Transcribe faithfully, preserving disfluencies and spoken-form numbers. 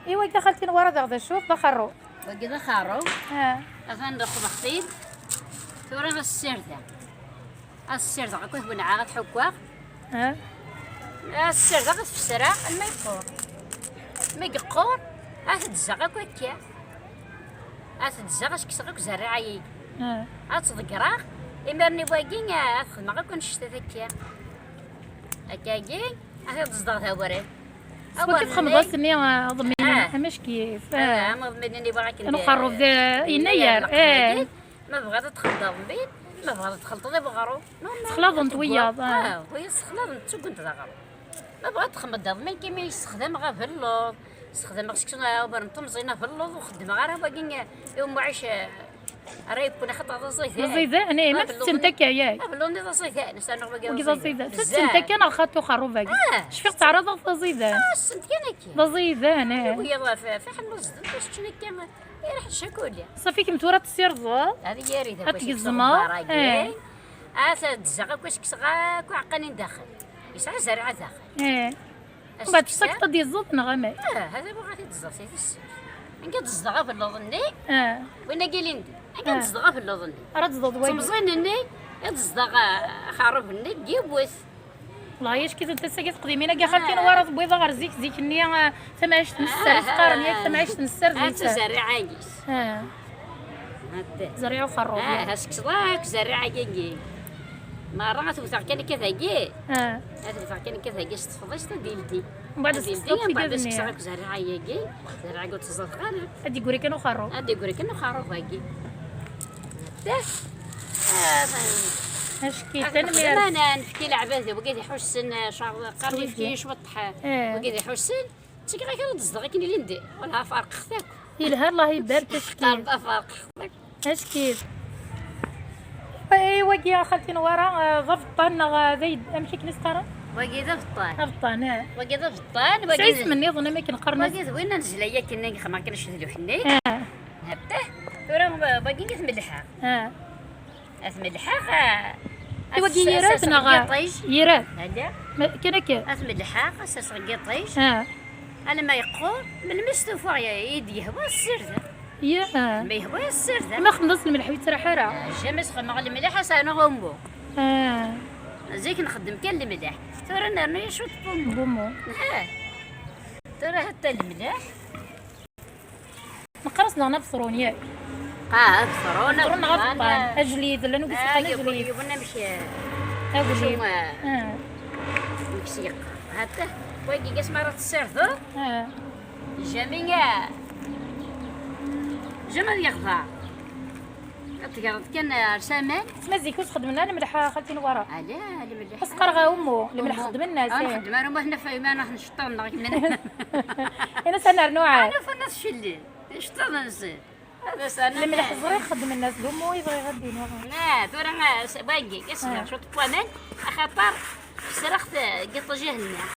Iwa, akka xalti Newwara daɣ d acu? D axerru. Wagi d axerru. Atan d axḍex-t-id. Tura ad ssirdeɣ. Ad ssirdeɣ akk wenɛeɣ ad ḥukkeɣ. Ad ssirdeɣ ad fesreɣ alma yeqqur. Mi yeqqur, ad t-ddzeɣ akk akka. Ad t-ddzeɣ ad s-kkseɣ akk zerriɛa-agi. Ad tt-ḍeggreɣ. Imir-nni wagi ad xedmeɣ akk annect-a akka. Akkagi. Ad t-id-ẓdeɣ d awren. Swaki txemḍ-as-nni aḍmin amackif. Amaḍmin-nni bɣa akken. Uxerrub d yennayer. Ma bɣiḍ ad txelḍeḍ mbin, ma bɣiḍ ad txelṭeḍ i weɣrum. Ssexlaḍent wiyaḍ. Wiyaḍ ssexlaḍent, ttuggunt d aɣrum. Ma bɣiḍ ad txemḍeḍ aḍmin, imi ssexdameɣ abelluḍ, ssexdameɣ seksu awren n temẓin abelluḍ, ur xeddmeɣ ara wagi i umɛic. Ara yewwen axaṭer d aẓidan. D aẓidan, eh, ma tettent akka, yak. Abelluḍ-nni d aẓidan, s-rnuɣ wagi d aẓidan. Wagi d aẓidan. Tettent akka neɣ xaṭi uxerrub-agi? Cfiɣ teɛraḍeḍ d aẓidan. Ah, tettent kan akka. D aẓidan, eh. Wagi d fiḥel n uẓidan, ur s-ččen akka, ireḥ ccakuli. Ṣafi kemm tura ad tessirdeḍ. Ad iyi-arid akk ad tgezmeḍ. Eh. Ad ddzeɣ akk, ad s-kkseɣ akk aɛeqqani n daxel. Yesɛa zerriɛa daxel. Eh. Mbeɛd tessakteḍ ad d-yeẓẓeḍ neɣ amek? Ah, hada bɣiɣ ad t-id-ẓẓeɣ si tessirt. Anga d-ẓẓeḍ abelluḍ-nni? Ah. Win-agi ilindi. Anga d-ẓẓeḍ abelluḍ-nni? Ara d-ẓẓeḍ wagi. Temẓin-nni i d-ẓẓeḍ axerrub-nni deg yiwet. Wellah, ack-it n tasa-agi teqdimin-agi, xalti Newwara tewwiḍ ɣer zik, zik-nni, ah, tamɛict n sser, i qqaren yak tamɛict n sser d netta. Zerriɛa-agi. Ah. Zerriɛa uxerrub. Ah, ha, tekkseḍ akk zerriɛa-agi. Merra ad t-wteɣ kan akka dagi. Ah. Ad t-wteɣ kan akka dagi s tefḍist ad d-ildi. Mbeɛd ad d-ildi, mbeɛd ad s-kkseɣ akk zerriɛa-agi. Zerriɛa-agi ur tt-ẓẓadeɣ ara. Ad d-iggri kan uxerrub. Ad d-iggri kan uxerrub-agi. Acki, tanemmirt. Nefki leɛbad, wigi d iḥussen, qqaren yefki cwiṭ, wigi d iḥussen. Ttgeɣ kra n tzedɣ akken ilindi, wala ferqeɣ-t akk. Yelha, Allah ibarek, ackid. Ferqeɣ-t akk. Ackid. Ay, wagi a xalti Newwara, eh, d abeṭṭan neɣ, eh, d ayed-, amek akken i s-qqaren? Wagi d abeṭṭan. Abeṭṭan, eh. Wagi d abeṭṭan, wagi d isem nniḍen am akken qqaren. Wagi d win anezlay akken i xedmeɣ kan acedluḥ-nni. Ah. Hatta, tura wagi i t-mellḥeɣ. Ah. Ad t-mellḥeɣ. I wagi yirad neɣ yirad? Ala. Kan akka. Ad t-mellḥeɣ, ad s-aseɣ deg yiṭij. Alma yeqqur, melmi stufuɣ i d-yehwa ssirdeɣ. Ya. Ma yehwa ssirdeɣ. Ma xedmeḍ-as lmelḥ ur yettraḥ ara? Jamais xedmeɣ lmelḥ, ad s-rnuɣ ummu. Zik nxeddem kan lmelḥ. Tura nernu-yas cwiṭ n ummu. Ummu. Tura hatta lmelḥ. Neqqar-as daɣen abeṣrun, yak? Ah, abeṣrun, abeṣrun neɣ abeṭṭan. Abeṭṭan. Ajdid, llan wid yeqqaren ajdid. Yiwen amek, aglim. Acu, ah, amek s-yeqqar. Hatta, wagi gas mi ara tessirdeḍ, ah, jami, ah, jami ad yeɣder. Ad tegreḍ kan ar saman. Ma zik ur sxedmen ara lemleḥ, a xalti Newwara. Ala, lemleḥ. Asqar ɣer ummu, lemleḥ xedmen-as. Ur nxeddem ara ummu, aten ɣef iman-nneɣ nceṭṭeḍ neɣ kemmel. Ini-as ad nernu ɛad. Ɛad ufan-as celli. Iceṭṭiḍen-nsen. Lemleḥ ẓriɣ xeddmen-as d ummu i bɣiɣ ad d-iniɣ. Ah, tura, ah, s-, wagi, ismiɣ cwiṭ n waman, axaṭer fesreɣ-t deg yiṭij-ihenni.